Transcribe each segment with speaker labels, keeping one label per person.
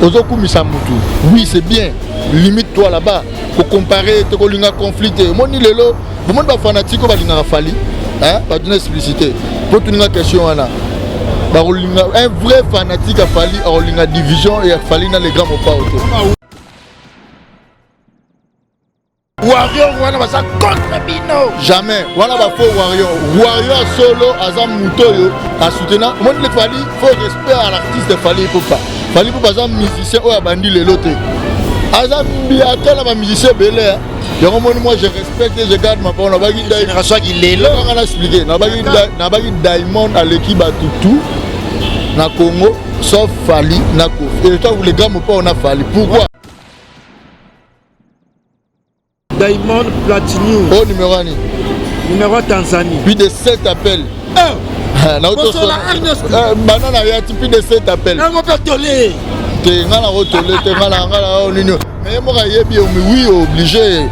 Speaker 1: Ozokumisa mutu, oui c'est bien, limite toi là-bas. Kocompare te, kolinga conflit te. Omoni lelo bomoni bafanatike oyo balingaka Fally, bato na explicité mpo tuninga question wana, bakolinga un vrai fanatique ya Fally akolinga division ya Fally na le grand Mopao te.
Speaker 2: Warrior wana baza contre bino.
Speaker 1: Jamais wana ba faux warrior. Warrior solo aza moto oyo asoutenant. Omoni le Fally, faut respect à l'artiste Fally Ipupa. Fally Ipupa aza musicien oyo abandi lelo te, aza mbiaka na bamusicien ebele. Yango moni, moi je respecte, je garde ma parole. Nabaki
Speaker 2: génération aki lelo.
Speaker 1: Nga na expliqué, nabaki Diamond aleki bato tout na Congo sauf Fally na Koffi. Et toi, le grand Mopao na Fally, pourquoi?
Speaker 2: Diamond Platinum.
Speaker 1: Oh, numéro 1.
Speaker 2: Numéro Tanzanie.
Speaker 1: Plus de 7 appels.
Speaker 2: Oh.
Speaker 1: Bana na yati plus de 7 appels.
Speaker 2: Nango pe tolé.
Speaker 1: Te nga na otolé te, nga na nini. Mais moko ayebi, oui, obligé.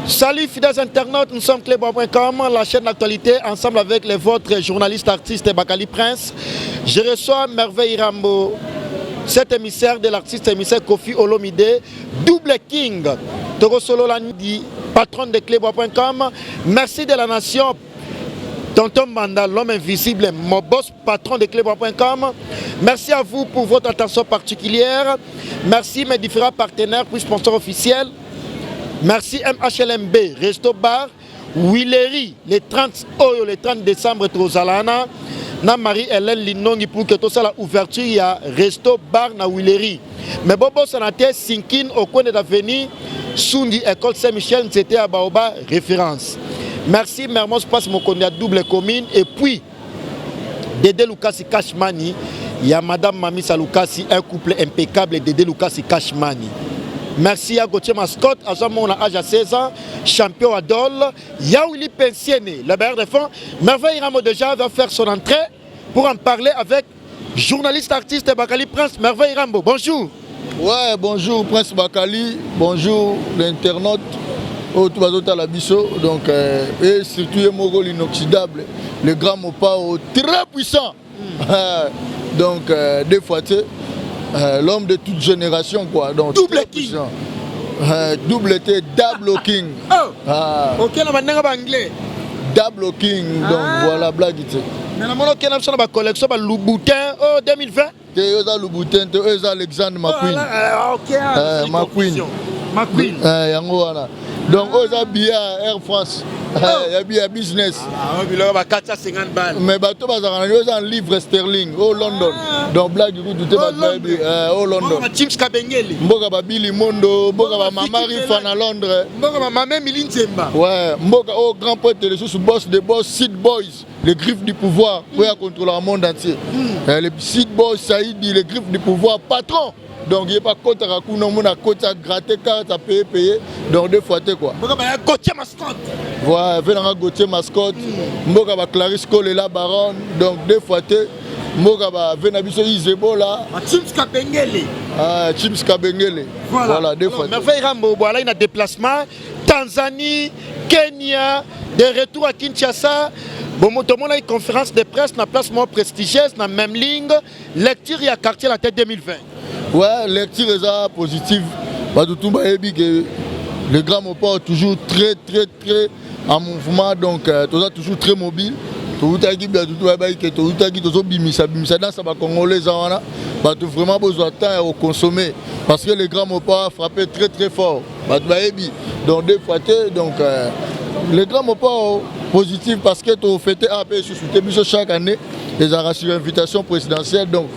Speaker 2: Salut fidèles internautes, nous sommes cleboa.com, la chaîne d'actualité, ensemble avec les vôtres journalistes artistes Bakali Prince. Je reçois Merveille Rambo, cet émissaire de l'artiste émissaire Koffi Olomide, Double King, Toro Solo Landi, patron de cleboa.com. Merci de la nation, Tonton Manda, l'homme invisible, mon boss, patron de cleboa.com. Merci à vous pour votre attention particulière. Merci mes différents partenaires, puis sponsors officiels. Merci MHLMB, Resto Bar, Willery, le 30 oyo, le 30 décembre, tozalana na Marie-Hélène Linongi pour que tout ça la ouverture ya Resto Bar na Willery. Mais bobo sanate Sinkin au coin de l'avenue Sundi École Saint-Michel c'était à Baoba référence. Merci Mermoz Passe Mokonde à double commune et puis Dédé Lukasi Cashmani, il y a Madame Mamisa Lukasi, un couple impeccable, Dédé Lukasi Cashmani. Merci à Gauthier Mascotte, à Jean âge à 16 ans, champion Adol, Yaouli Pensiene, le bailleur de fonds. Merveille Ramo déjà va faire son entrée pour en parler avec journaliste artiste Bakali Prince. Merveille Rambo, bonjour.
Speaker 1: Ouais, bonjour Prince Bakali, bonjour l'internaute. Oh, tout bazota la biso, donc et surtout Moko l'inoxydable, le grand Mopao très puissant. Donc deux fois tu l'homme de toute génération quoi. Donc
Speaker 2: double king.
Speaker 1: Double T, double king.
Speaker 2: Oh. Ah. OK, na bandanga ba anglais.
Speaker 1: Double king. Donc voilà blague tu.
Speaker 2: Mais na mono kena biso na ba collection ba Louboutin oh 2020.
Speaker 1: Te oza Louboutin te, oza Alexandre McQueen.
Speaker 2: OK.
Speaker 1: McQueen.
Speaker 2: McQueen.
Speaker 1: Yango wana. Donc oza billet Air France. Ya billet business.
Speaker 2: Ah, biloko ba 450 balles.
Speaker 1: Mais bato bazaka na oza en livre sterling au London. Donc blague kutu te bato bayebi au London.
Speaker 2: Mboka James Kabengele.
Speaker 1: Mboka ba Billy Mondo, mboka ba Mama Rifa na Londres.
Speaker 2: Mboka ba Mama Emily Nzemba.
Speaker 1: Ouais, mboka au grand prêtre lisusu boss de boss Sid Boys, les griffes du pouvoir, pour contrôler le monde entier. Les Sid Boys, Saïdi, les griffes du pouvoir, patron. Donc il n'y a pas côté à coup, non, mon à côté à gratter carte à payer, payer. Donc deux fois quoi.
Speaker 2: Mboka ba Gauthier Mascotte.
Speaker 1: Ouais, venant Gauthier Mascotte. Mboka ba Clarisse Kolela Baronne. Donc deux fois te. Mboka ba vena biso Isebola.
Speaker 2: Chims Kabengele.
Speaker 1: Ah, Chims Kabengele.
Speaker 2: Voilà,
Speaker 1: voilà deux fois.
Speaker 2: Merveille Rambo, voilà, il y a déplacement Tanzanie, Kenya, de retour à Kinshasa. Bon, tout le monde a une conférence de presse na place moins prestigieuse, na même ligne, lecture ya quartier la tête 2020.
Speaker 1: Ouais, lecture est positive. Bah, tout le que le grand Mopao toujours très très très en mouvement, donc tout ça toujours très mobile. Tout le monde qui tout le monde bimisa bimisa dans ça ba congolais wana, bah tout vraiment besoin de temps à consommer parce que le grand Mopao a frappé très très fort. Bah tout bayebi. Donc deux fois donc le grand Mopao positif parce que tu fêté AP sous biso chaque année les a reçu invitation présidentielle, donc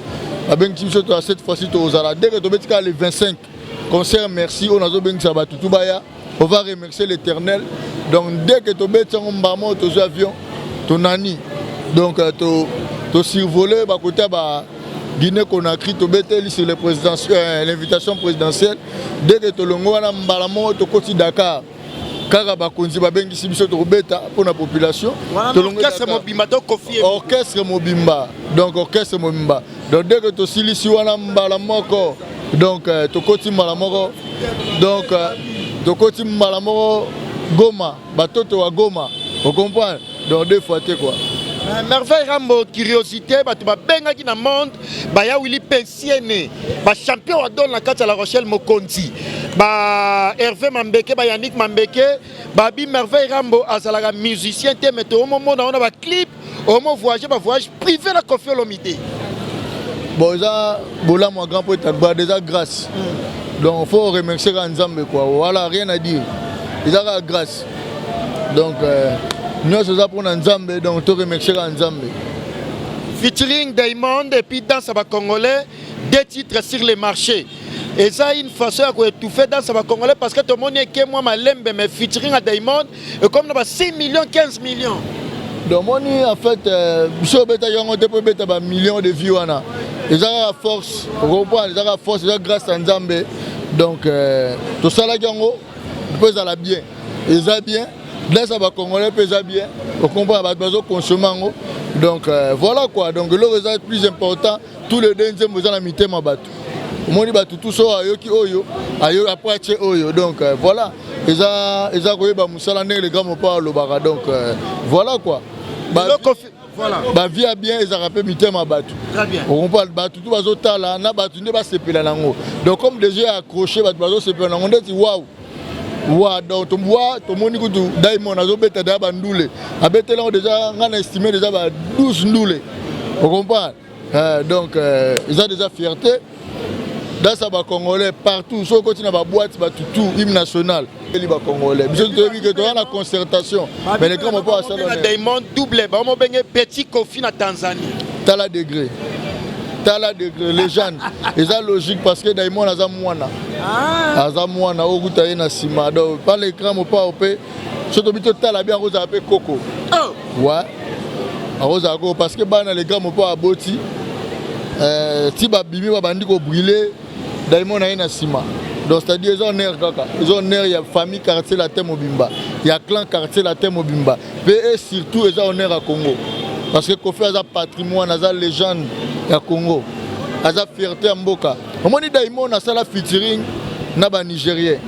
Speaker 1: abengi biso to cette fois-ci to ozala dès que to betika le 25 concert merci on azo bengisa ba tutu baya, on va remercier l'Éternel. Donc dès que to betisa mbamo to zo avion to nani, donc to to survoler ba côté ba Guinée Conakry to beteli sur le président l'invitation présidentielle. Dès que to longo wana mbala moko to koti Dakar. Kaka bakonzi babengisi biso, tokobeta mpona population.
Speaker 2: Orchestre mobimba to Kofi?
Speaker 1: Orchestre mobimba, donc orchestre mobimba. Donc dès que tosilisi wana, mbala moko, donc tokoti mbala moko, donc tokoti mbala moko Goma, batoto wa Goma, ocomprendre? Donc deux fois te quoi.
Speaker 2: Merveille Rambo, curiosité, bato babengaki na monde baya Willy Pensiene, bachampion wa dol na kati ya La Rochelle, mokonzi ba Hervé Mambeke, bayannick Mambeke, babi Merveille Rambo azalaka musicien te, mais toomomona wana baclip, omo voyage, bavoyage privé na Kofi Olomide.
Speaker 1: Bon, eza bolamu ya grand poète Agbada, eza grâce. Donc faut remercier kaka Nzambe quoi, voilà, rien à dire, eza kaka grâce. Donc nyonso eza mpona Nzambe, donc to remercier kaka Nzambe.
Speaker 2: Featuring Diamond et puis danse ya bacongolais, deux titres sur le marché, eza une façon ya koétouffer danse ya bacongolais? Parce que tomoni eke mwa malembe, mais featuring ya Diamond ekomi na ba 6 millions, 15 millions.
Speaker 1: Donc moni, en fait, biso obetaki yango te mpo ebeta bamillion de vues wana. Eza kaka force, ocomprendre? Eza kaka force, eza grâce ya Nzambe. Donc tosalaki yango mpo ezala bien, eza bien, danse ya bacongolais mpe eza bien, ocomprendre? Bato bazoconsommer yango. Donc voilà quoi. Donc eloko eza plus important, tous les deux nzembo eza na mitema bato. Omoni bato tous oyo ayoki oyo après atie oyo. Donc voilà, eza koyeba mosala ndenge le grand Mopao alobaka. Donc voilà quoi. Bavie ya bien ezalaka mpe mitema bato, ocomprendre? Bato tu bazotala na bato nde basepela nango. Donc comme déjà accroché, bato bazosepela nango ndeti waw wa. Donc wa tomoni kutu Diamond azobeta deya bandule, abeteli yango déjà. Ngai na estime déjà ba 12 ndule, ocomprendre? Donc eza déjà fierté danse bacongolais partout. Soki okoti na baboîte, bato tout hymne national eli bacongolais. Biso toyebi ke toza na concertation, mais le grand Mopao asala.
Speaker 2: Diamond double, baomobenge Petit Kofi na Tanzanie.
Speaker 1: Tala degré, tala degré, légende. Eza logique parce que Diamond aza mwana, aza mwana oyo kuta ye na nsima. Donc par l'écran Mopao mpe, so tobi totala bien, akozala mpe koko. Ouais, akozala koko parce que bana le grand Mopao aboti ti babimi, babandi kobriller, Diamond na ye na nsima. Donc c'est-à-dire eza honneur kaka, eza honneur ya famille Quartier Latin mobimba, ya clan Quartier Latin mobimba mpe, et surtout eza honneur ya Congo parce que Kofi aza patrimoine, aza légende ya Congo, aza fierté ya mboka. Omoni Diamond asala featuring na banigérien,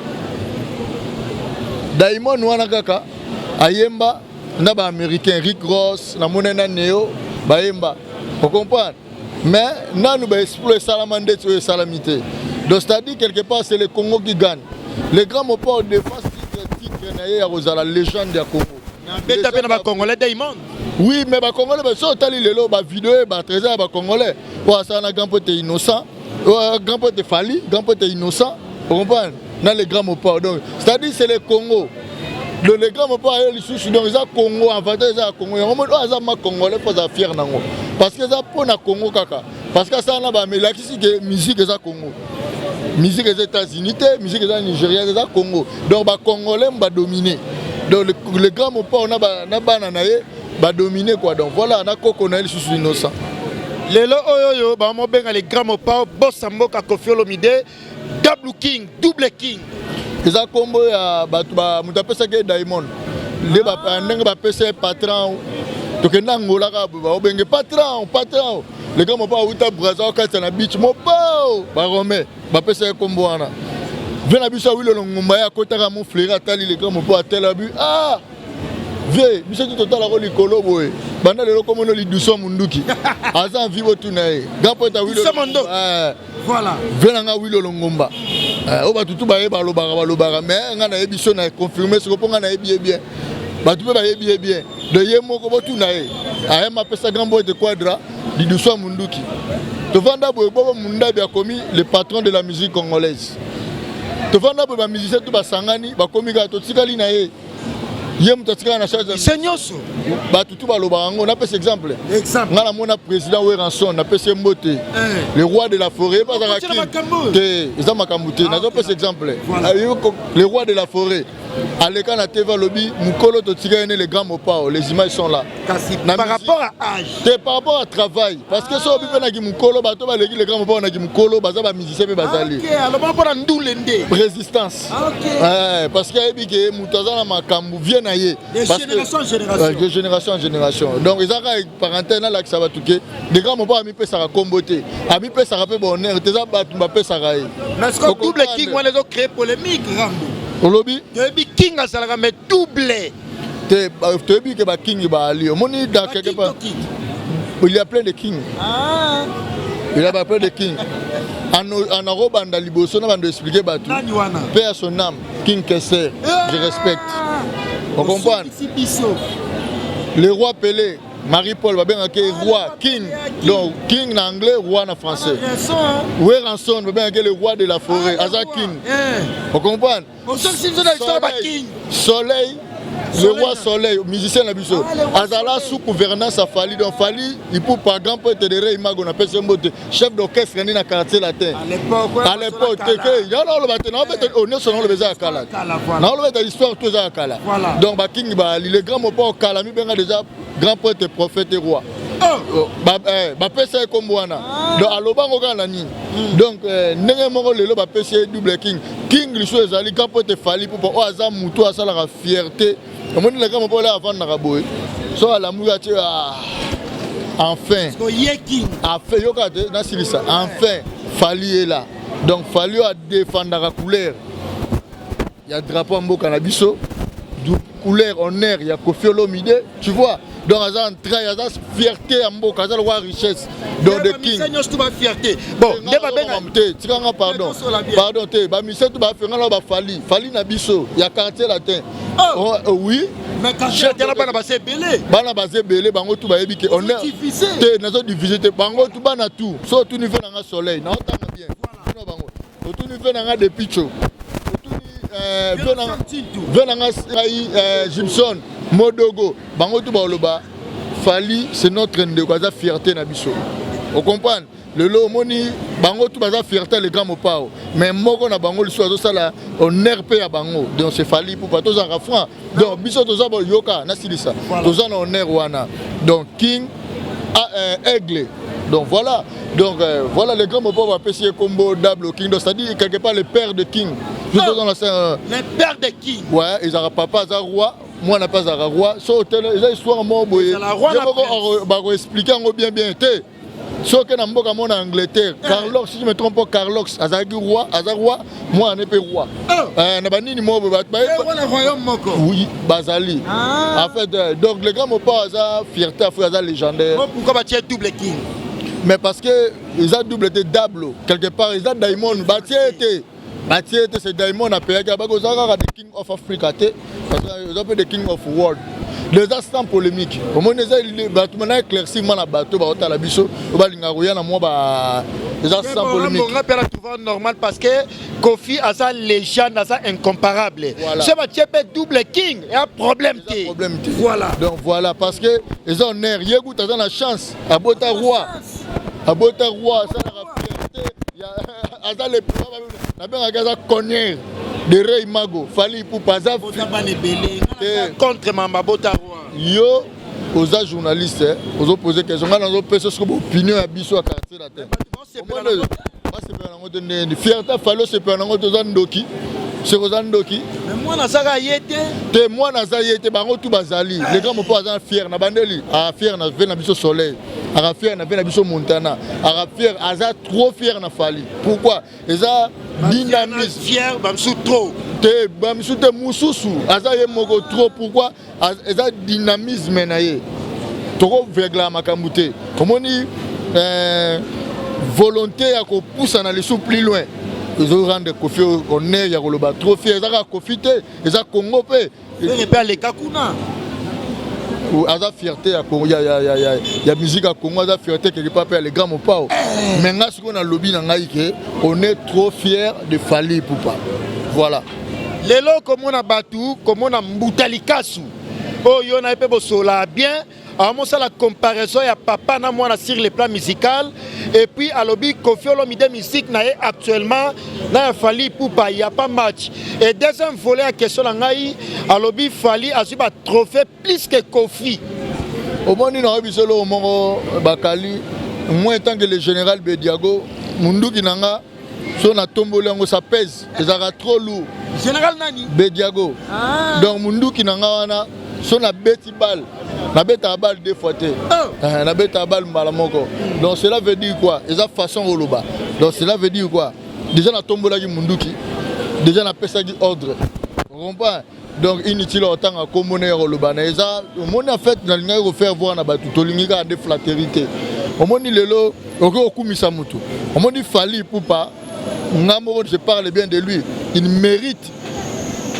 Speaker 1: Diamond wana kaka ayemba na baaméricain, Rick Ross, namoni na Neo bayemba, ocomprendre? Mais nanu baexploit esalama ndeti oyo esalami te. Donc c'est-à-dire quelque part c'est le Congo qui gagne. Le grand Mopao défense titre na ye ya kozala légende ya Congo.
Speaker 2: Beta mpe na bacongolais Diamond.
Speaker 1: Oui, mais bacongolais, so otali lelo bavideo ba trésor ya bacongolais oyo asala na grand pote Innocent, grand pote Fally, grand pote Innocent, ocomprendre, na le grand Mopao. Donc c'est-à-dire c'est le Congo. Le grand Mopao aye lisusu, donc eza Congo, avantage eza ya Congo. Yango moni oyo aza ma congolais, fo aza fier nango parce que eza mpo na Congo kaka, parce que asala na bamelakisi ke musique eza Congo, musique eza États-Unis te, musique eza Nigeria, eza Congo. Donc bacongolais badomine. Donc le grand Mopao na bana na ye badomine quoi. Donc voilà, na koko na ye lisusu Innocent.
Speaker 2: Lelo oyo oyo bamobenga le grand Mopao, bosa mboka Kofi Olomide, double king, double king.
Speaker 1: Eza nkombo ya bato, moto apesaki ye Diamond nde ndenge bapesa ye patron. Tokende Angola kaka boye, baobenge patron, patron. Le grand Mopao awuta Braza, okatisa na beach, Mopao barome bapesa ye nkombo wana. Ve na biso awilolo ngumba, ye akotaka mo fleri, atali le grand Mopao, atela bi ah vie biso ti totalako likolo boye. Banda lelo komona liduso ya munduki aza mvi, botuna ye grand pote awilolo.
Speaker 2: Voilà.
Speaker 1: Ve na nga Wilolo Ngomba oyo bato tu baye balobaka balobaka, mais nga nayebi so na confirme siko mpo nga nayebi ye bien, bato mpe bayebi ye bien. Donc ye moko botuna ye, ayema apesa grand boete quadra liduso ya munduki. Tovanda boye, bobo mundabi akomi le patron de la musique congolaise. Tovanda boye, bamusicien tu basangani, bakomi kaka totikali na ye, ye moto atikala na charge.
Speaker 2: Se nyonso.
Speaker 1: Bato tu balobaka yango. Napesa exemple, nga namona président Werrason, napesi ye mbote, le roi de la forêt, ye azalaka te, eza makambo te. Nazopesa exemple, le roi de la forêt. Aleka na TV, alobi mokolo totika ye ne le grand Mopao. Les images sont là.
Speaker 2: Kasi
Speaker 1: Na
Speaker 2: par
Speaker 1: musique.
Speaker 2: rapport à âge.
Speaker 1: Te, par rapport à travail, parce que so obi mpe naki mokolo, bato baleki le grand Mopao naki mokolo, baza bamusicien mpe bazali.
Speaker 2: Ok, aloba mpona ndule nde.
Speaker 1: Résistance.
Speaker 2: Ah, ok.
Speaker 1: Ouais, parce que ayebi ke moto aza na makambo vie na ye.
Speaker 2: De
Speaker 1: Parce que-
Speaker 2: génération en génération.
Speaker 1: Ouais, de génération en génération. Donc eza kaka parenthèse, nalakisa bato ke le grand Mopao amipesaka kombo te, amipesaka mpe bonheur te, eza bato bapesaka ye.
Speaker 2: Mais ce que double
Speaker 1: Okomprendre.
Speaker 2: king wana ezocrée polémique, Rambo.
Speaker 1: Olobi?
Speaker 2: Toyebi king azalaka, mais double.
Speaker 1: Te, toyebi ke bakingi baali, omoni dans quelque part
Speaker 2: King.
Speaker 1: Il y a plein de kings.
Speaker 2: Ah.
Speaker 1: Il y a plein de kings. Anakobanda liboso na bando expliquer bato.
Speaker 2: Nani wana?
Speaker 1: Paix à son âme, King Kester, je respecte. On comprend.
Speaker 2: Osukisi biso.
Speaker 1: Le roi Pelé, Marie-Paul, babengaki
Speaker 2: Ah,
Speaker 1: roi,
Speaker 2: le roi
Speaker 1: king.
Speaker 2: Pelé, king.
Speaker 1: Donc king na anglais, roi na français.
Speaker 2: Raison, hein.
Speaker 1: Werrason, babengaki le roi de la forêt,
Speaker 2: Ah,
Speaker 1: aza
Speaker 2: le roi.
Speaker 1: king.
Speaker 2: Eh.
Speaker 1: On comprend.
Speaker 2: Osukisi biso na histoire ya baking.
Speaker 1: Soleil, le
Speaker 2: Soleil,
Speaker 1: roi
Speaker 2: na-
Speaker 1: Soleil, musicien na biso.
Speaker 2: Ah, le roi
Speaker 1: Azala
Speaker 2: Soleil.
Speaker 1: sous gouvernance a Fally. Donc Fally Ipupa, grand prêtre de Rey Mago, na pesi mbote, chef d'orchestre ni na Quartier Latin.
Speaker 2: À l'époque.
Speaker 1: À l'époque, teke ya na oloba te, na obeta nyonso na oloba eza ya kala.
Speaker 2: Kala, voilà.
Speaker 1: Na olobeta histoire to eza ya kala.
Speaker 2: Voilà.
Speaker 1: Donc bakingi baali, le grand Mopao kala mibenga déjà grand prêtre, prophète et roi.
Speaker 2: Oh.
Speaker 1: Oh, bapesa ye kombo wana. Donc alobango kaka na nini? Donc ndenge moko lelo bapesi ye double king. King liso ezali grand prêtre Fally Ipupa, oyo aza motu asalaka fierté. Omoni le grand Mopao oyo avandaka boye, so alamuki, atie: "Ah, enfin."
Speaker 2: Ye king.
Speaker 1: Enfin, yoka te, nasilisa. Enfin Fally ye là. Donc Fally oyo adefendaka couleur ya drapeau ya mboka na biso, couleur honneur ya Koffi Olomide, tu vois. Donc aza entraille, aza fierté ya mboka, aza lokwa richesse. Donc de king.
Speaker 2: Nyonso to bafierté. Bon, nde babenga.
Speaker 1: Te, tikanga, pardon. Pardon te, bamusicien to bafenga na baFally, Fally na biso ya Quartier Latin.
Speaker 2: Oh.
Speaker 1: Oh, oui.
Speaker 2: Mais Quartier Latin, bana basa ebele.
Speaker 1: Bana baza ebele, bango tu bayebi ke honneur. Te, nazodivise te, bango tu bana tu. So otuni ve nanga Soleil, naotanga bien tuna bango, otuni ve nanga Depicho, otuni ve nanga ngai Gibson Modogo, bango tu baloba Fally c'est notre ndeko, aza fierté na biso. Ocomprendre? Lelo omoni bango tu baza fierté, le grand Mopao, mais moko na bango lisusu azosala honneur mpe ya bango. Donc c'est Fally Ipupa. Tozalaka franc. Donc biso toza boyoka, nasilisa, toza na honneur wana. Donc king, ah, aigle. Donc voilà, donc voilà, le grand Mopao bapesi ye kombo double king. Donc c'est-à-dire quelque part le père de king.
Speaker 2: Oh, le père de king.
Speaker 1: Ouais, ezalaka papa aza roi, mwana mpe azalaka roi. So otele, eza histoire moko boye, ye moko bakoexplike yango bien bien te. Soki na mboka mona Angleterre, Carlox, si je me trompe pas, Carlox azalaki roi, aza roi, mwana mpe roi na banini moko boye. Oui, bazali en fait. Donc le grand Mopao aza fierté Afrique, aza légendaire.
Speaker 2: Pourquoi batie double king?
Speaker 1: Mais parce que eza double te, double quelque part eza diamond. Batie te, batie te, c'est diamond apeyaki abaki. Oza kaka the king of Africa te, oza mpe the king of world. Eza sans polémique. Omoni, eza bato mana éclaircissement na bato baotala biso oyo balingaka koya na mwa ba, eza sans polémique.
Speaker 2: Nga mpe na trouve normal, parce que Koffi aza légende, aza incomparable. So batie mpe double king, eya problème te.
Speaker 1: Problème te.
Speaker 2: Voilà.
Speaker 1: Donc voilà, parce que eza honneur. Ye kuta aza na chance, abota roi, abota roi, asalaka fierté, aza le, nabengaki aza cogner de Rey Mago. Fally Ipupa aza
Speaker 2: contre mamba bota roi.
Speaker 1: Yo oza journaliste, ozopose question, ngai nazopesa soki baopinion ya biso ya Quartier Latin. Basepela nango te. Ndenge fierté Fally, osepela nango te, oza ndoki, soki oza ndoki.
Speaker 2: Mwana azaka ye te.
Speaker 1: Te, mwana aza ye te, bango tu bazali. Le grand Mopao aza fier na bandeli, aka fier na ve na biso Soleil, aka fier na ve na biso Montana, aka fier, aza trop fier na Fally. Pourquoi? Eza dynamisme.
Speaker 2: Fier bamisu trop.
Speaker 1: Te, bamisu te, mosusu aza ye moko trop. Pourquoi? Eza dynamisme na ye, tokovegla makambo te. Omoni, volonté ya kopusana lisu plus loin ezorendre Koffi honneur ya koloba trop fier. Eza kaka Koffi te, eza Congo mpe.
Speaker 2: Mpe aleka kuna.
Speaker 1: Aza fierté ya musique ya Congo, aza fierté quelque part mpe ya le grand Mopao. Mais nga sikoyo nalobi na ngai ke on est trop fier de Fally Ipupa, voilà.
Speaker 2: Lelo komona bato, komona mbuta likasu oyo na ye mpe bosola bien. Amosala comparaison ya papa na mwana sur le plan musical. Et puis alobi Koffi Olomide, musique na ye actuellement na ya Fally Ipupa, y a pas match. Et deuxième volet ya question na ngai, alobi Fally azwi ba trophée plus que Koffi.
Speaker 1: Omoni, na biso eloko moko bakali, moi tant que le général Bediago, munduki na nga so natomboli yango, ça pèse, ezalaka trop lourd.
Speaker 2: Général nani?
Speaker 1: Bediago.
Speaker 2: Ah.
Speaker 1: Donc munduki na nga wana, so nabeti balle, nabetaka balle deux fois te.
Speaker 2: Oh.
Speaker 1: Nabetaka balle mbala moko. Donc cela veut dire quoi? Eza façon koloba. Donc cela veut dire quoi? Déjà natombolaki munduki, déjà napesaki ordre, comprend? Donc inutile otanga kombo na ya koloba na eza. Omoni, en fait, nalingaki kofaire voir na bato, tolingi kaka nde flatterie te. Omoni, lelo okoki kokumisa motu. Omoni, Fally Ipupa, nga moko je parle bien de lui, il mérite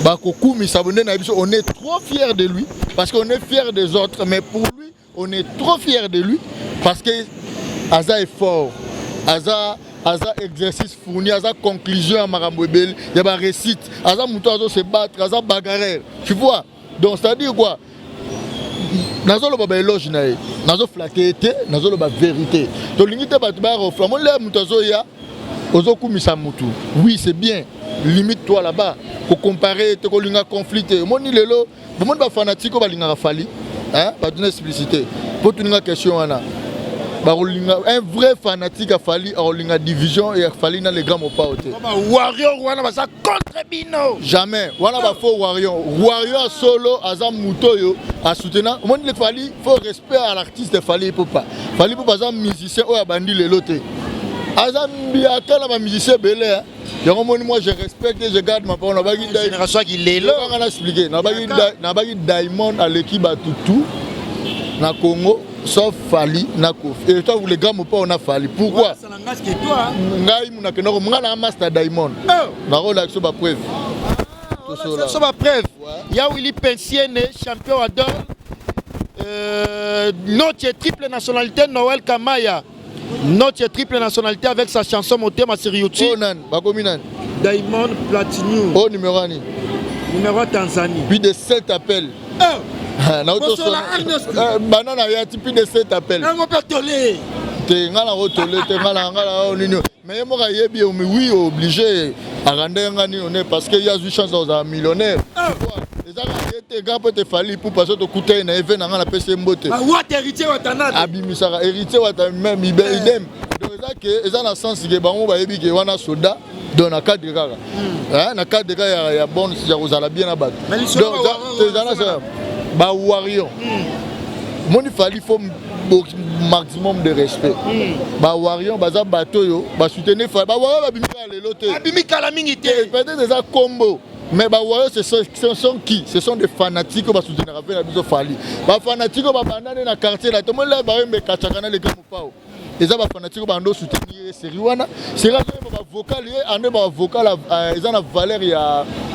Speaker 1: bakokumisa bo nde na biso. On est trop fier de lui parce qu'on est fier des autres, mais pour lui, on est trop fier de lui parce que aza effort, aza exercice fourni, aza conclusion ya makambo ebele ya baréussite. Aza moto azo se battre, aza bagarreur, tu vois? Donc c'est à dire quoi? Nazoloba baéloge na ye, nazoflatter ye te, nazoloba vérité. Tolingi te bato baya kofla moni le moto azoya ozokumisa mutu. Oui, c'est bien, limite toi là-bas kocomparer te, kolinga conflit te. Omoni, lelo bomoni bafanatike oyo balingaka Fally, bato na explicité mpo tuninga question wana, bakolinga un vrai fanatique ya Fally akolinga division ya Fally na le grand Mopao te.
Speaker 2: Bawarrior wana baza contre bino.
Speaker 1: Jamais. Wana bafaux warrior. Warrior solo aza moto oyo asoutenant. Omoni, le Fally, faut respect à l'artiste Fally Ipupa. Fally Ipupa aza musicien oyo abandi lelo te, aza mbiaka na bamusicien ebele. Yango moni, moi je respecte, je garde ma parole. Nabaki
Speaker 2: Génération yaki lelo.
Speaker 1: Nga na expliqué, nabaki Diamond aleki bato tout na Congo sauf Fally na Koffi et toi, le grand Mopao na Fally. Pourquoi?
Speaker 2: Ça n'engage que toi.
Speaker 1: Ngai nakendako, ngai na master Diamond, nakolakisa bapreuve.
Speaker 2: So bapreuve ya Willy Pensiene, champion ador, notre triple nationalité, Noël Kamaya, notre triple nationalité avec sa chanson Motema sur YouTube.
Speaker 1: Oh, nani bakomi nani?
Speaker 2: Diamond Platinum.
Speaker 1: Oh, numéro ani?
Speaker 2: Numéro Tanzanie.
Speaker 1: Plus de 7 appels.
Speaker 2: Oh.
Speaker 1: Bana na ya ti plus de 7 appels.
Speaker 2: Yango mpe tole.
Speaker 1: Te, nga na kotole te, nga na nini, mais ye moko ayebi. Oui, obligé arande nga nini one parce que ye azwi chance kozala millionnaire. Eza kaka ye te, nga mpo te Fally Ipupa so tokuta ye na eve na nga, napesi ye mbote. Abimisaka héritier Wata même idem. Donc eza ke eza na sens ke bango bayebi ke wana soda. Donc na cadre kaka, na cadre kaka ya bonne ya kozala bien na bato. Donc eza na bawarrior. Moni, Fally, faut maximum de respect. Bawarrior baza bato oyo basoutenir Fally. Bawarrior babimi kaka lelo te.
Speaker 2: Abimi kala mingi te.
Speaker 1: Peut-être eza kombo, mais bawarrior, ce sont qui? Ce sont des fanatiques oyo basoutenaka mpe na biso Fally. Bafanatike oyo babanda nde na quartier la tomoni la bayembe ekatchaka na le grand Mopao. Eza bafanatike oyo bando soutenir ye. Série wana, série azoyemba bavocal, ye ando bavocal eza na valeur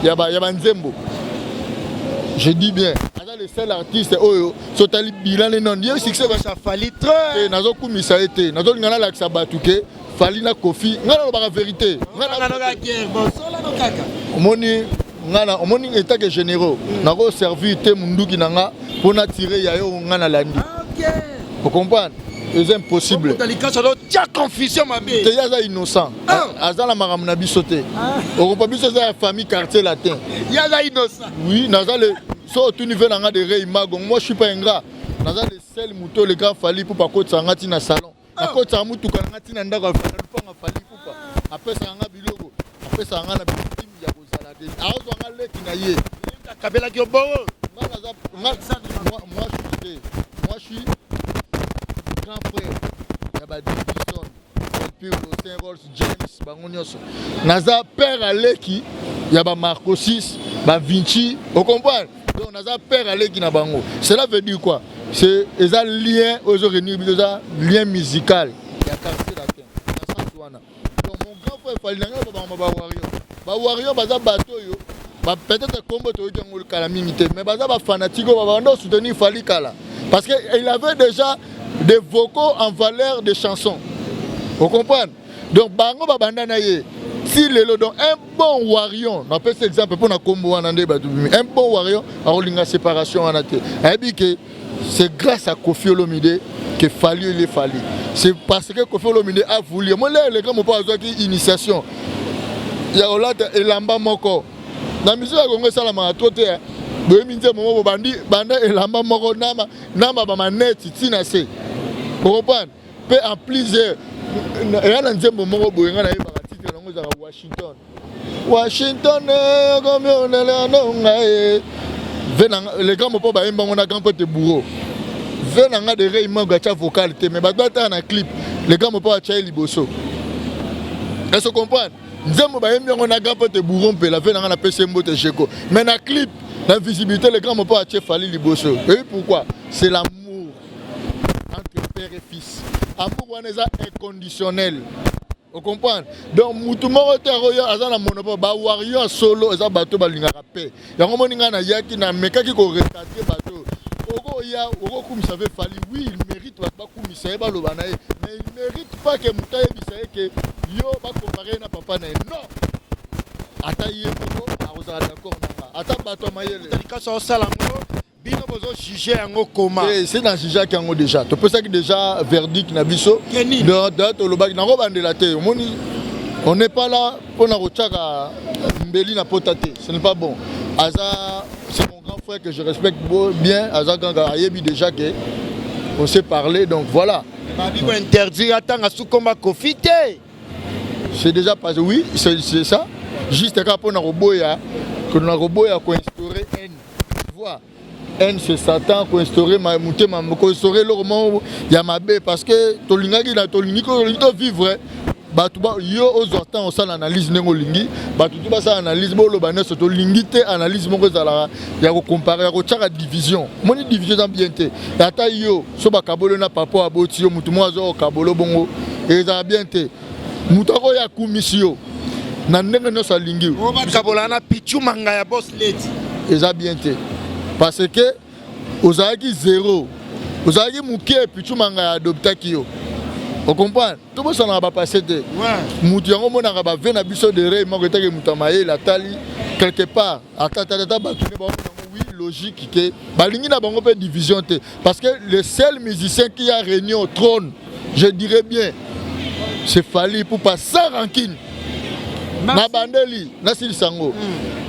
Speaker 1: ya banzembo. Je dis bien, aza le seul artiste oyo so otali bilan ne nano ye succès.
Speaker 2: Fally trop.
Speaker 1: Nazokumisa ye te, nazolinga nalakisa bato ke Fally na Koffi, ngai nalobaka vérité. Omoni, ngai na omoni état que généraux nakoservir te munduki na nga mpo na tire ya yo. Ngai nalandi, ocomprendre, eza impossible.
Speaker 2: Tia confusion mabe.
Speaker 1: Te, ye aza innocent, aza na makambo na biso te. Okopa biso eza ya famille quartier latin.
Speaker 2: Ye aza innocent.
Speaker 1: Oui, naza le so otuni ve na nga de Rey Mago. Moi, je suis pas ingrat. Naza le seul moto le grand Fally mpo bakotisa nga ntina salon, nakotisaka mutuka na nga ntina ndako ya lupango. Fally Ipupa apesaka nga biloko, apesaka nga na bitimi ya kozala te, azwa nga leki na ye.
Speaker 2: Akabelaki yo bongo.
Speaker 1: Nga naza moi je suis te, moi je suis grand frère ya badivison Pirlo, Saint Rolls, James, bango nyonso. Naza père aleki ya bamarco 6, bavinci, ocomprendre? Donc naza père aleki na bango. Cela veut dire quoi? C'est eza lien oyo ezoréunir biso, eza lien musical ya quartier latin na sens wana. Donc mon grand frère Fally na ngai, babangama bawarrior. Bawarrior baza bato oyo peut-être kombo toyoki yango kala mingi te, mais baza bafanatike oyo babanda soutenir Fally kala parce que il avait déjà des vocaux en valeur de chansons, vous comprenez? Donc bango babanda na ye si lelo. Donc un bon warrior, napesi exemple mpo na kombo wana nde bato bimi, un bon warrior akolinga séparation wana te. Ayebi ke C'est grâce à Koffi Olomide que Fally, il est Fally. C'est parce que Koffi Olomide a voulu. Moi, le grand mopao azwaki initiation ya kolata elamba moko na musique ya Kongo. Esalamaka to te. Boyebi nzembo moko, bandi banda elamba moko na bamaneti ntina se ocomprendre mpe. En plusieurs eya na nzembo moko boye, ngai nayebaka titre nango, ezalaka Washington, Washington okomi onelano ngai. Le grand mopao bayembango na grand pote bourreau ve na nga de rey moko atya vocal te, mais bato batala na clip, le grand mopao atya ye liboso. Est-ce comprendre? Nzembo bayembi yango na grand pote bourreau mpela ve na nga, napesi ye mbote jeko, mais na clip, na visibilité, le grand mopao atie Fally liboso. Oyebi pourquoi? C'est l'amour entre père et fils. Amour wana eza inconditionnel, ocomprendre? Donc mutu moko te akoyo aza na monopole. Bawarrior ya solo eza bato balingaka mpe yango. Moni ngai nayaki, namekaki korecadrer bato. Okoya, okokumisa mpe Fally, oui, il mérite bato bakumisa ye, baloba na ye, mais il mérite pas ke moto ayebisa ye ke yo bacomparer ye na papa na ye. Non, ata ye moko akozala d'accord na nga, ata bato ya mayele.
Speaker 2: Likaso osala yango, bino bozojuger yango koma?
Speaker 1: Se na jugeaki yango déjà, topesaki déjà verdict na biso. Tolobaki nango bandela te. Omoni, on n'est pas là mpona kotiaka mbeli na pota te, ce n'est pas bon. Aza, c'est mon grand frère que je respecte bien. Aza kaka ayebi déjà que on s'est parlé, donc voilà.
Speaker 2: Babi kointerdire atanga sukomba Koffi te.
Speaker 1: C'est déjà passé, oui, c'est ça, juste kaka mpona koboya, na koboya koinstaurer haine, tu vois. Haine, c'est Satan. Koinstaurer motema, koinstaurer eloko moko ya mabe, parce que tolingaki na tolingi, tolingi tovivre. Bato yo ozwa temps osala analyse ndenge olingi, bato tu basala analyse, boloba nyonso. Tolingi te analyse moko ezalaka ya kocomparer, ya kotiaka division. Moni, division eza bien te. Ata yo so bakabolo na papa aboti yo, motu moko azwa kokabolo bongo, ezala bien te. Moto akoya akumisi yo na ndenge nyonso alingi.
Speaker 2: Bakabola na Pichu Manga ya Boss Lady.
Speaker 1: Eza bien te, parce que ozalaki zéro, ozalaki moke, Pichu Manga ya adoptaki yo, ocomprendre? Tobosanaka bapasse te. Mutu yango omonaka bave na biso de rey moko etaki moto ya mayele atali quelque part, ata bato nde baomona yango, oui, logique ke balingi na bango mpe division te, parce que le seul musicien qui a régné au trône, je dirais bien, c'est Fally Ipupa, sans rancune. Na bandeli nasilisa yango,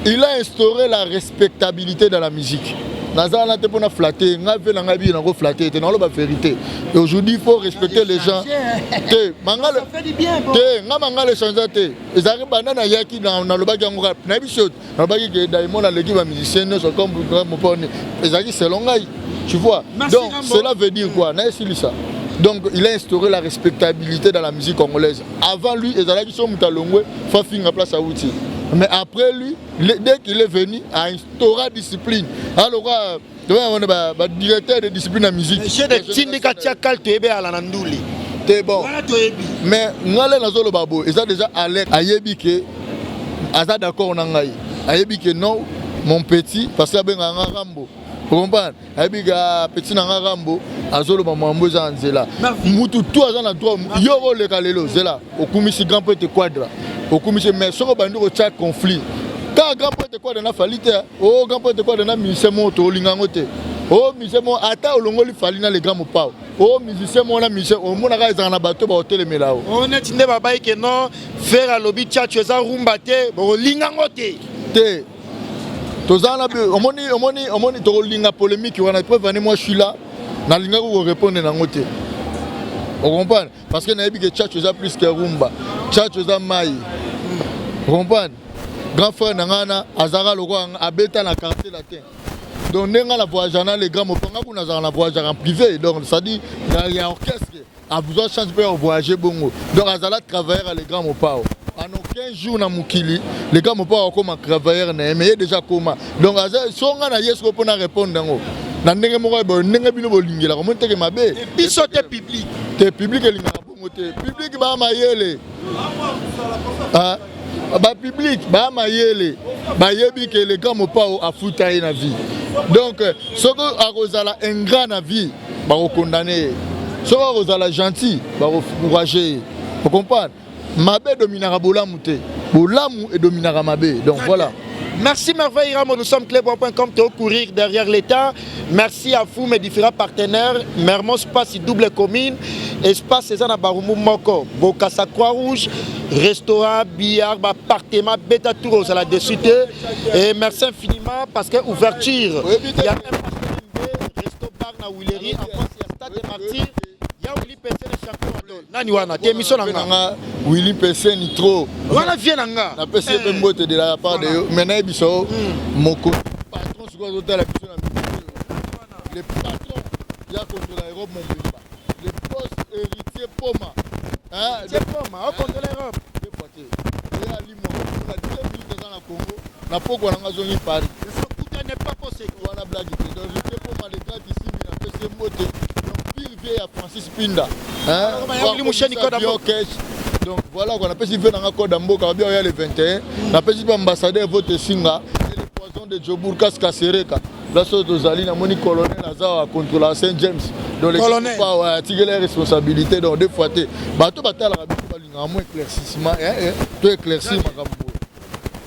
Speaker 1: il a instauré la respectabilité dans la musique. Naza wana te mpona flatter ngai mpe na ngai biyo nango flatter te, naloba vérité. Et aujourd'hui, il faut respecter les gens te. Mangala te, nga mangala échange te. Ezalaki banda nayaki, nalobaki yango kaka, nayebi so nalobaki ke Diamond aleki bamusicien nyonso comme moponi, ezalaki selon ngai, tu vois. Donc cela veut dire quoi? Nayesilisa. Donc il a instauré la respectabilité dans la musique congolaise. Avant lui, ezalaki so moto alongwe fa finga place awuti, mais après lui, dès qu'il est venu, a instauré discipline. Alors quoi, badirecteur de discipline ya musique.
Speaker 2: Tindika tia kale, toyebi ala na nduli.
Speaker 1: Te, bon, mais ngai le nazoloba boye, eza déjà alerte. Ayebi ke aza d'accord na ngai, ayebi ke non, mon petit, parce que abengaka nga Rambo, comprendre? Ayebi ka petit na nga Rambo azoloba mwambo eza na nzela. Mutu tu aza na droit. Yo koleka lelo zela, okumisi grand prêtre Quadra, okumisi, mais soki obandi kotia conflit kaka grand prêtre Quadra na Fally te, o grand prêtre Quadra na musicien moko, tolinga yango te. O musicien moko, ata olongoli Fally na le grand mopao, o musicien moko na musicien, omonaka ezalaka na bato baotelemela o.
Speaker 2: O neti nde babai ke non, Ferre alobi tchatcho eza rumba te, bokolinga yango te.
Speaker 1: Te, toza na omoni, omoni, omoni, tokolinga polémique wana. Preuve ane, moi je suis là, nalingaki korépondre nango te, ocomprendre? Parce que nayebi ke tchatcho eza plus ke rumba, tchatcho eza mai, ocomprendre? Grand frère na ngai wana azalaka lokola abeta na Quartier Latin. Donc ndenge nga na voyage na le grand mopanga kuna, azalaka na voyage en privé, donc c'est-à-dire ya orchestre, azwa chance mpe ya voyager bongo. Donc azala travailleur ya le grand mopao. En aucun jour na mokili le grand mopao akoma travailleur na ye, mais ye déjà koma. Donc aza so nga na ye soko mpona répondre yango na ndenge moko boye, ndenge bino bolingelaka, omoni teke mabe.
Speaker 2: Biso te, public.
Speaker 1: Te, public elingaka bongo te. Public baa mayele, bapublic baa mayele, bayebi ke le grand mopao afuta ye na vie. Donc soki akozala ingrat na vie, bakokondane ye. Soki akozala gentil, bakoencourager ye, ocomprendre? Mabe edominaka bolamu te, bolamu edominaka mabe. Donc voilà.
Speaker 2: Merci Merveille Ramo, nous sommes cleboa.com, te courir derrière l'État. Merci à vous mes différents partenaires. Mermos Passe double commune, espace eza na Barumbu moko, Bokassa Croix-Rouge, restaurant, billard, ba appartement, beta tour aux à la dessus. Et merci infiniment parce que ouverture, il y a un resto bar na Willery, en face il y a Stade des Martyrs. Ya Willy Pesene champion adol. Nani wana te émission na nga.
Speaker 1: Willy Pesene trop.
Speaker 2: Wana vie na nga.
Speaker 1: Na pesi pe mbote de la part de yo. Mais na biso moko patron sikoyo azotala biso na le patron ya contrôle Europe mobimba. Le boss héritier Poma.
Speaker 2: Hein? Héritier Poma, au contrôle Europe.
Speaker 1: Deux fois te. Et ali moi, na 2 minutes aza na Congo, na pokwa na nga zongi Paris.
Speaker 2: N'est pas possible.
Speaker 1: Wana blague te. Donc héritier Poma le grand ici, na pesi mbote. Donc pire vie ya Francis Pinda. Hein? Donc voilà quoi, napesi vie nanga code mboka babi oya le 21. Napesi pe ambassadeur vote singa et le poison de Jobourg Kaska Sereka. Place oyo tozali namoni colonel aza wa contrôle Saint James. Donc les
Speaker 2: colonel
Speaker 1: pas ouais, atikela responsabilité donc deux fois te. Bato batalaka biso balingaka mo éclaircissement hein, hein, to éclaircir makambo.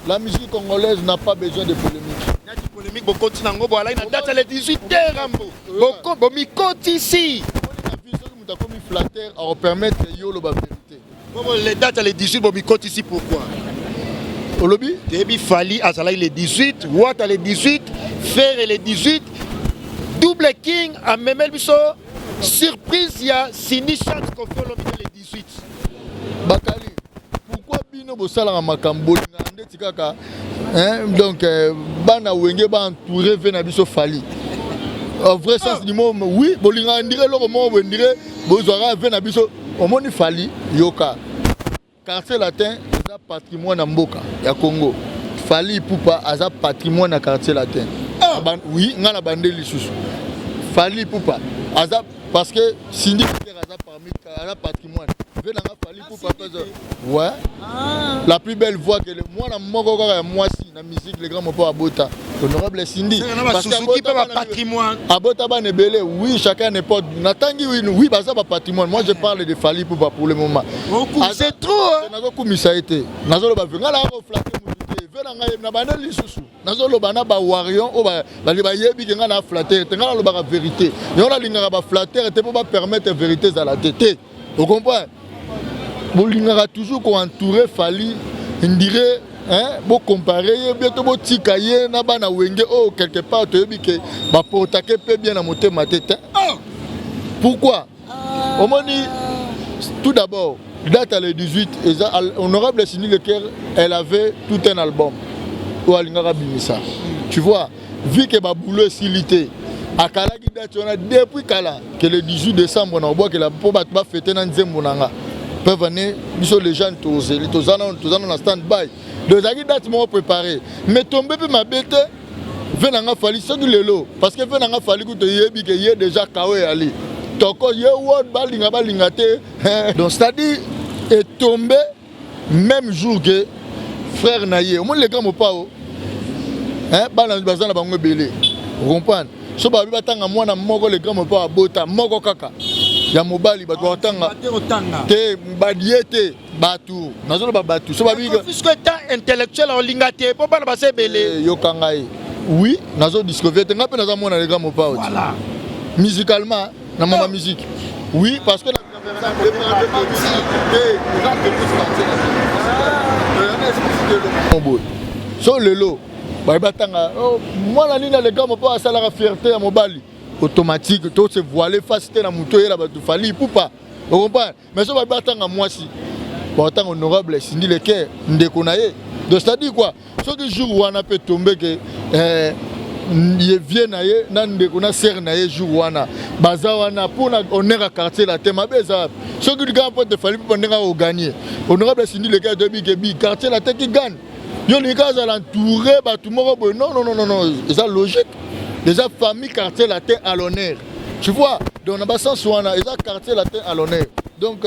Speaker 1: La musique congolaise n'a pas besoin de polémique.
Speaker 2: Nati polémique bokoti nango bo alai na date le 18 Rambo. Boko bomikotisi.
Speaker 1: Soki moto akomi flatteur akopermettre yo oloba vérité.
Speaker 2: Bongo les dates le 18 bomikotisi pourquoi?
Speaker 1: Olobi?
Speaker 2: Toyebi Fally azalaki le 18, Wata le 18, Ferre le 18, Double King amemeli biso surprise ya Cindy Chance Koffi Olomide le 18.
Speaker 1: Bakali, pourquoi bino bosalaka makambo bolingaka ndeti kaka hein? Donc bana wenge ba entouré ve na biso Fally. En vrai sens du mot, oui, bolingaka ndire eloko moko boye ndire bozwaka ve na biso omoni Fally yoka. Quartier latin eza patrimoine ya mboka ya Congo. Fally Ipupa aza patrimoine ya quartier latin.
Speaker 2: Ah.
Speaker 1: Oui, nga na bande lisusu. Fally Ipupa aza parce que Cindy Peter aza parmi aza patrimoine. Ve nanga Fally Ipupa pesa. Ouais.
Speaker 2: Ah.
Speaker 1: La plus belle voix que le mwana moko kaka ya mwasi na musique le grand mopo abota. Honorable Cindy.
Speaker 2: Parce que Suzuki pe ba patrimoine.
Speaker 1: Abota ba nebele, oui, chacun n'est pas natangi oui, oui, baza ba patrimoine. Moi je parle de Fally Ipupa pour le moment.
Speaker 2: C'est trop hein.
Speaker 1: Nazo kumisa ete. Nazo loba venga la ko flatter mutu te. Ve na ngai na bande lisusu. Nazo loba na ba warrior o ba bali ba yebi ke nga na flatter te nga na loba vérité. Yo na lingaka ba flatter te po ba permettre vérité za la tête. Vous comprenez? Bolingaka toujours ko entourer Fally ndire hein, bo comparer ye bien to botika ye na bana wenge oh quelque part toyebi ke ba portake pe bien na motema te te.
Speaker 2: Oh!
Speaker 1: Pourquoi? Omoni tout d'abord date à le 18 eza honorable Cindy Leker, elle avait tout un album oyo alingaka bimisa. Tu vois, vu que ba boulot esili te akalaki date wana depuis kala que le 18 décembre na obwakela mpo bato bafete na nzembo na nga peuvent ane biso les jeunes tozeli toza na stand by donc ezalaki date moko préparé mais tombe mpe mabe te ve nanga Fally soki lelo parce que ve nanga Fally kutu yebi ke ye déjà kao eyali toko ye wod balinga balinga te donc c'est-à-dire etombe même jour que frère na ye omoni le grand mopao hein bana baza na bango ebele comprendre so babi batanga mwana moko le grand mopao abota moko kaka ya mobali bato batanga te badie te bato nazoloba bato so babi
Speaker 2: puisque étant intellectuel olinga te po bana baza ebele
Speaker 1: yoka ngai oui nazo discover te ngai mpe naza mwana le grand mopao
Speaker 2: voilà
Speaker 1: musicalement na mama musique oui parce que so lelo baye batanga mwana nini aleka mopo asalaka fierté ya mobali automatique to se voiler face te na moto oyela bato Fally Ipupa ocomprendre mais so baye batanga mwasi batanga honorable Cindy Leker ndeko na ye donc c'est à dire quoi soki jour wana mpe tombe ke ye vie na ye na ndeko na sere na ye jour wana baza wana mpona honneur ya quartier la te mabe eza wapi soki likambo mpo te Fally mpo ndenge akoganye honorable Cindy Leker toyebi ke bi quartier la te ki gagne yo olingi kaka azala entouré bato moko boye non non non non eza logique eza famille quartier latin à l'honneur tu vois donc na basens wana eza quartier latin à l'honneur donc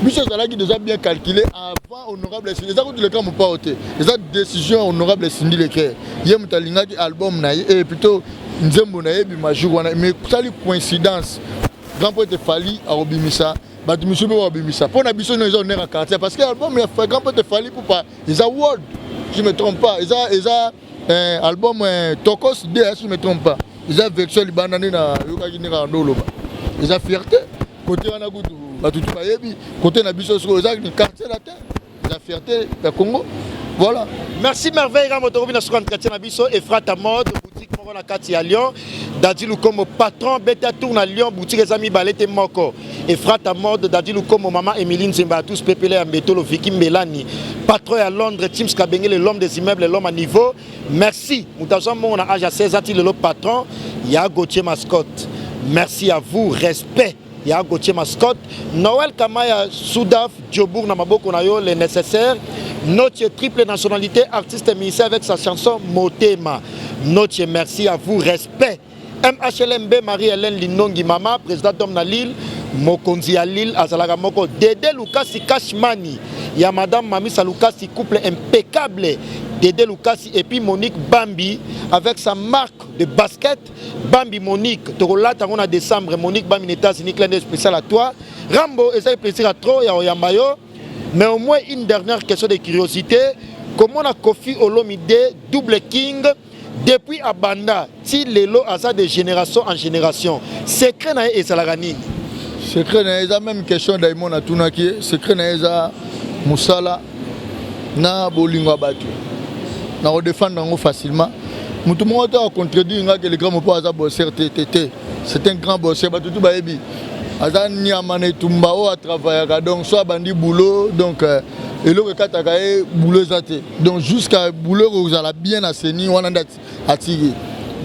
Speaker 1: biso ezalaki déjà bien calculé avant honorable Cindy eza kutu leka mopao te eza décision honorable Cindy Leker ye moto alingaki album na ye et plutôt nzembo na ye ebima jour wana mais sali coïncidence grand poète Fally akobimisa bato misusu mpe bakobimisa mpo na biso no eza honneur ya quartier parce que album ya grand poète Fally Ipupa eza world. Je me trompe pas, eza album Tokos 2, si je me trompe pas, eza version libanda nde nayokaki ndenge kaka oloba. Eza fierté côté wana kutu bato tu bayebi côté na biso. Sikoyo eza Quartier Latin, eza fierté ya Congo, voilà.
Speaker 2: Merci Merveille Rambo. Tokomi na suka entretien na biso. Efrata Mode, boutique moko na kati ya Lyon. Dadi Lukombo patron, beta tour na Lyon, boutique eza mibale te, moko Efrata Mode. Dadi Lukombo, mama Emilie Nzemba ya tous, pepele ya Mbetolo, Viki Mbelani, patron ya Londres, Tims Kabengele, l'homme des immeubles, l'homme à niveau. Merci. Moto azwa mbongo na age ya 16 ans ti lelo, patron ya Gauthier Mascotte, merci à vous, respect ya Gauthier Mascotte. Noël Kamaya, Soudaf Djobourg na maboko na yo, le nécessaire. Noche, triple nationalité, artiste musicien avec sa chanson Motema. Noche, merci à vous, respect. MHLMB, Marie-Hélène Linongi, mama président d'homme na Lille, mokonzi ya Lille azalaka moko. Dede Lukasi Cashmani ya madame Mamisa Lukasi, couple impeccable, Dede Lukasi et puis Monique Bambi avec sa marque de basket Bambi Monique. Tokolata yango na décembre. Monique Bambi na États-Unis, clin d'œil spécial à toi. Rambo, ezali plaisir à trop ya oyamba yo, mais au moins une dernière question de curiosité: comment na Kofi Olomide, double king, depuis abanda ti lelo aza de génération en génération, secret na ye ezalaka nini?
Speaker 1: Secret na ye eza même question Daimon atunaki ye. Secret na ye eza mosala na bolingo ya bato. Na kodéfendre yango facilement, motu moko te acontredire nga ke le grand Mopao aza bosseur te. Te te, c'est un grand bosseur. Bato tu bayebi aza nyama na etumba oyo atravaillaka. Donc so abandi boulot, donc eloko ekataka ye boulot eza te. Donc jusqu'à boulot ekozala bien na seni wana nde atiki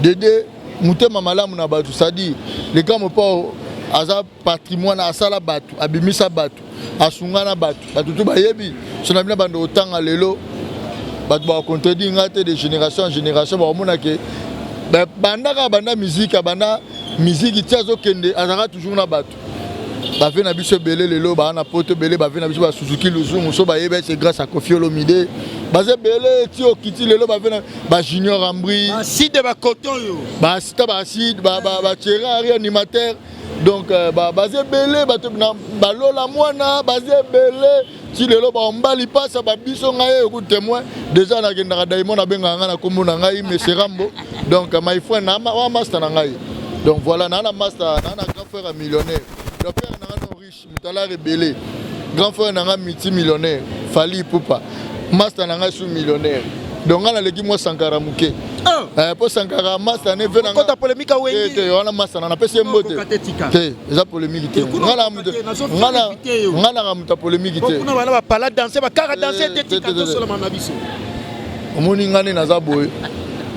Speaker 1: dede motema malamu na bato. C'est-à-dire le grand Mopao aza patrimoine, asala bato, abimisa bato, asunga na bato. Bato tu bayebi so na bino bando kotanga lelo, bato bakontredire nga te. De génération en génération bakomona ke banda kaka banda musique, abanda musique ti azokende, azalaka toujours na bato. Bave na biso ebele lelo baa na poto, ebele bave na biso basuzuki Luzungu so bayebi, c'est grâce à Kofi Olomide. Baza ebele ti okiti lelo, bave na bajunior Ambri.
Speaker 2: Baside bakoto oyo.
Speaker 1: Basita, baside, bathierry Henry animateur. Donc baza ebele bato balola mwana, baza ebele ti lelo baombali mpasa babiso. Ngai eku témoin déjà, nakendaka Daimon abengaka ngai na nkombo na ngai, monsieur Rambo. Donc my friend wa master na ngai. Donc voilà, naa na master, naa na grand frère ya millionnaire. Donc père na ngai no riche, moto alaka ebele, grand frère na ngai multimillionnaire Fally Ipupa, master na ngai su millionnaire. Donc ngai naleki mwa Sankara moke mpo Sankara master ne ve.
Speaker 2: Kota polémique awengi.
Speaker 1: Te, wana master na napesi ye mbote te, eza polémique te. Ngai naka moto ya polémique te.
Speaker 2: Kuna bana bapala danse, bakaka danse te, tika tosolama na biso.
Speaker 1: Omoni ngai nde naza boye,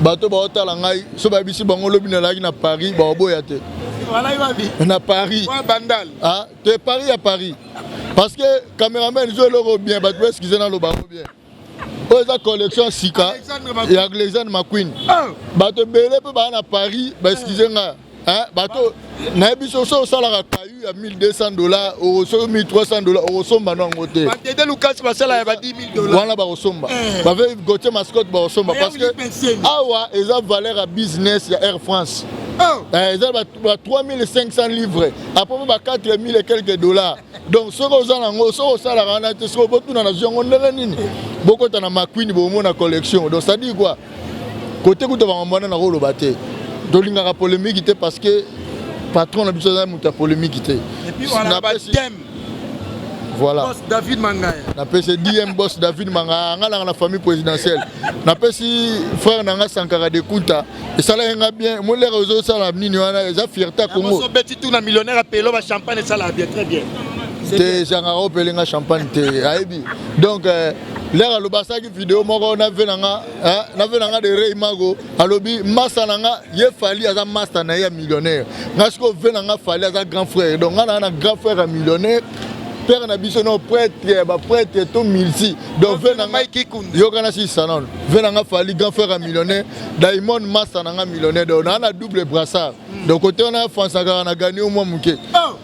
Speaker 1: bato baotala ngai so bayebisi bango lobi nalaki na Paris, baoboya te. Na Paris te, Paris ya Paris, parce que caméraman zo eloko bien, bato baexcuse, naloba yango bien. Oyo eza collection sika ya Alexandre McQueen. Bato ebele mpe baa na Paris, baexcuse nga. Bato nayebi so so osalaka kayu ya 1200 $, soki 1300 $, okosomba no yango te.
Speaker 2: Badede Lukasi basala ya ba 10 000 $.
Speaker 1: Wana bakosomba, bave Gautier Mascotte bakosomba, parce que awa eza valeur ya business ya Air France, eza ba 3500 livres, après ba 4000 et quelques dollars. Donc soki oza nango, soki osalaka wana te, soki botuna nazwi yango ndenge nini, bokota na McQueen, bomona collection. Donc c'est à dire quoi, kote kuta bango wana nakoloba te, tolingaka polémique te, parce que patron na biso aza moto ya polémique te.
Speaker 2: Voilà. Boss David Mangaya.
Speaker 1: Napesi DM boss David Mangaya, nga nanga na famille présidentielle. Napesi frère na nga Sankara de Kunta, esalaki nga bien. Molere ozosala nini wana, eza fierté ya Congo.
Speaker 2: Obeti tout na millionnaire apelo ba champagne, esala bien, très bien.
Speaker 1: Te, Sankara opele nga champagne te, ayebi. Donc lere aloba, asalaki video moko na ve na nga, na ve na nga de Rey Mago. Alobi master na nga ye Fally aza master na ye ya millionnaire. Nga sikoyo ve na nga Fally aza grand frère. Donc nga na nga na grand frère ya millionnaire, père na biso no prêtre, baprêtre to multi. Donc ve na nga yokana sisa nano, ve na nga Fally grand frère ya millionnaire, Diamond master na nga millionnaire. Donc naa na double brassard. Donc côté wana fansakaka na gani o mwa moke.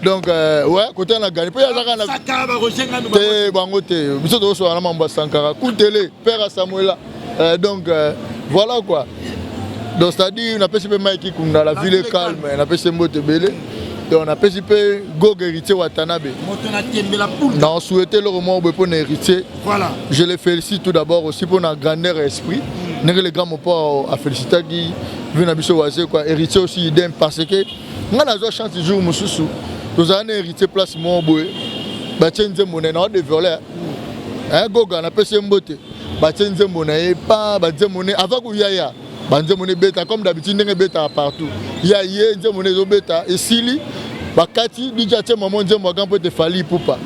Speaker 1: Donc ouais, côté wana na gani mpo ye azaka na te bango te. Biso tozosoka na mambo ya Sankara Kutele, père ya Samuela. Donc voilà quoi. Donc c'est à dire napesi mpe Mike Kunda, la ville est calme, napesi mbote ebele. Donc napesi mpe Gog, Héritier Watanabe.
Speaker 2: Moto natembela poule.
Speaker 1: Na souhaite eloko moko boye mpo na Héritier.
Speaker 2: Voilà.
Speaker 1: Je le félicite tout d'abord aussi mpo na grandeur ya esprit, ndenge le grand Mopao afélicitaki vi na biso waze quoi. Héritier aussi idem, parce que nga nazwa chance, jour mosusu tozala na Héritier place moko boye, batie nzembo na ye na odévoiler. Goga, napesi ye mbote. Batie nzembo na ye pa banzembo ne avant koyaya, banzembo ne ebeta comme d'habitude, ndenge ebetaka partout. Ya ye nzembo ne ezobeta, esili, bakati, DJ atie mamo nzembo aga mpo ete Fally Ipupa.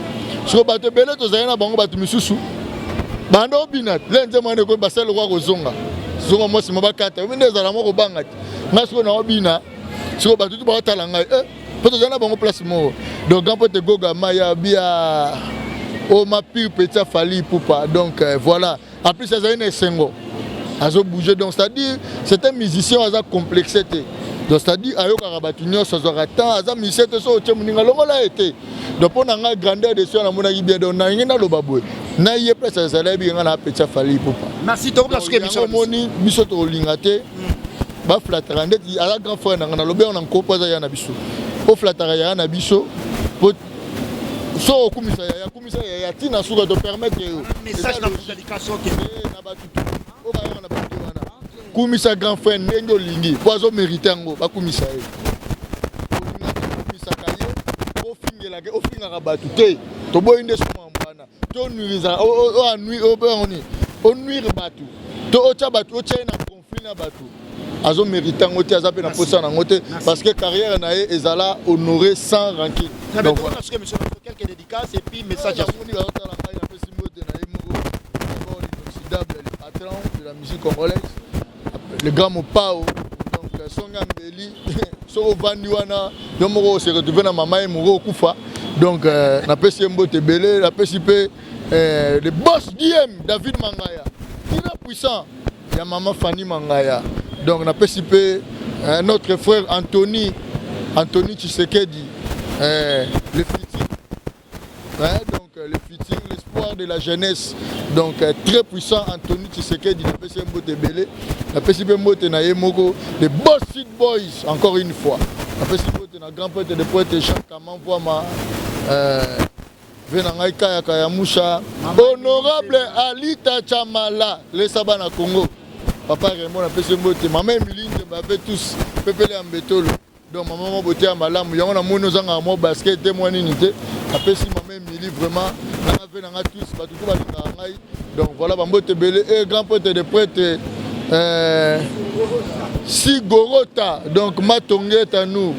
Speaker 1: Siko bato ebele tozali na bango, bato misusu banda obina le nzembo wana ekomi, basali lokwa kozonga zonga mwa nsima, bakata omi nde ezala moko kobanga te. Ngai sikoyo naobina, sikoyo bato tu baotala ngai, mpo tozali na bango place moko. Donc grand pote Goga Maya bia o ma pire petit ya Fally Ipupa. Donc voilà, en plus azali na esengo, azobouge. Donc c'est à dire, c'est un musicien aza complexe te. Donc c'est à dire, ayokaka bato nyonso, azwaka temps, aza musicien te so otie moninga longola ye te. Donc mpo na ngai, grandeur de soi, namonaki bien. Donc nalingi naloba boye, na ye place azali, ayebi ngai na petit ya Fally Ipupa.
Speaker 2: Merci, tokomi suka émission.
Speaker 1: Omoni, biso tokolinga te baflataka ndeti aza grand frère na ngai. Nalobi yango na nkopo, aza ya na biso, oflataka yaya na biso po so okumisa yaya, kumisa yaya ntina suka, topermettre yo.
Speaker 2: Message na dédicace, ok.
Speaker 1: Na bato oyo bayaka na bato wana, kumisa grand frère ndenge olingi, po azomérite yango. Bakumisa ye, olingaka okumisaka ye, ofingelaka, ofingaka bato te. Toboyi nde so mambo wana to onuirisaka, oyango nini, onuire bato to otya bato, otya ye na conflit na bato. Azomérite yango te, aza mpe na posa nango te, parce que carrière na ye ezala honoré sans rancune.
Speaker 2: Très bien, tokomi na suka émission. Quelques dédicaces et puis message.
Speaker 1: Namoni bazotala ngai, napesi mbote na ye moko, d'abord l'inoxydable, le patron de la musique congolaise, le grand Mopao. Donc songa mbeli, soki ovandi wana yo moko, ose retrouve na mama ye moko okufa. Donc napesi ye mbote ebele. Napesi mpe le boss Diem David Mangaya, tina puissant ya mama Fanny Mangaya. Donc napesi mpe notre frère Anthony, Anthony Tshisekedi, le futur. Ouais, donc le futur, l'espoir de la jeunesse. Donc très puissant Anthony Tshisekedi, napesi ye mbote ebele. Napesi mpe mbote na ye moko, les Boss Seed Boys, encore une fois. Napesi mbote na grand prêtre de poète Jean Kamamvoama, ve na ngai Kayaka ya Musha, honorable Alita Chamala, lesa bana Congo. Papa Raymond, napesi mbote. Mama Emilie Nzemba, ape tous pepele ya mbetolo. Donc mama mwa bote ya malamu yango, namoni ozangaka mwa basket te, mwa nini te. Napesi mama Emilie vraiment, nanga mpe nanga tous bato to balingaka ngai. Donc voilà, bambote ebele. E grand prêtre de prêtre Sigorota, donc Matongeta nous.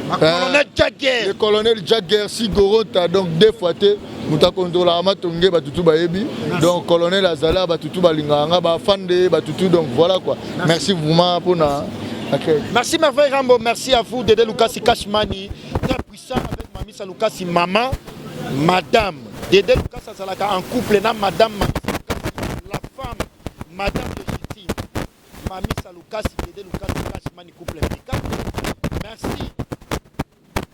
Speaker 2: Colonel Jagger.
Speaker 1: Le colonel Jagger Sigorota, donc deux fois te moto akontrolaka Matonge, batutu bayebi. Donc colonel azala, batutu balingaka nga, bafande batutu. Donc voilà quoi, merci vraiment mpona accueil.
Speaker 2: Merci Merveille Rambo, merci à vous Dédé Lukasi Cashmani, très puissant avec Mamisa Lukasi, maman, madame. Dédé Lukasi azalaka en couple na madame Mamisa Lukasi, la femme, madame légitime. Mamisa Lukasi, Dédé Lukasi Cashmani, couple impeccable. Merci.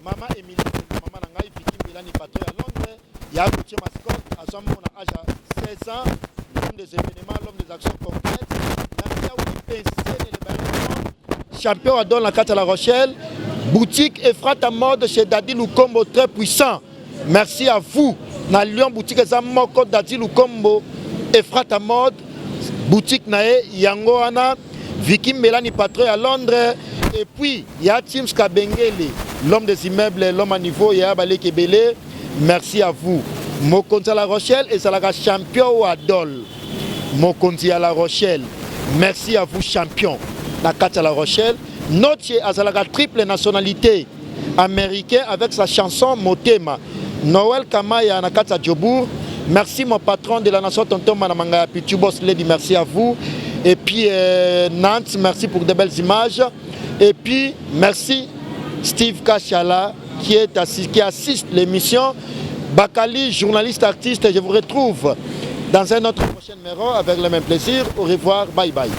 Speaker 2: Maman Émilie, maman na ngai Vicky Mbelani, patron à Londres, ya Gauthier Mascotte, azwa na âge à 16 ans, l'homme des événements, l'homme des actions concrètes. Merci à Willy Pensene, le baron champion à Don la à La Rochelle. Boutique Efrata Mode chez Dadi Lukombo, très puissant. Merci à vous. Na Lyon, boutique eza moko, Dadi Lukombo, Efrata Mode, boutique na ye yango wana. Vicky Melani, patron à Londres. Et puis, il y a Teams Kabengele, l'homme des immeubles, l'homme à niveau, il y a Balek Ebele. Merci à vous. Mokonzi à La Rochelle et Zalaka champion Adol. Mokonzi à La Rochelle. Merci à vous, champion. Na kati à La Rochelle. Notier azalaka triple nationalité américain avec sa chanson Motema. Noël Kamaya na kati ya Djobour. Merci mon patron de la nation, Tonton Manamanga Pichu Boss Lady, merci à vous. Et puis Nantes, merci pour de belles images. Et puis merci Steve Kachala qui assiste l'émission. Bakali, journaliste artiste, je vous retrouve dans un autre prochain numéro avec le même plaisir. Au revoir, bye bye.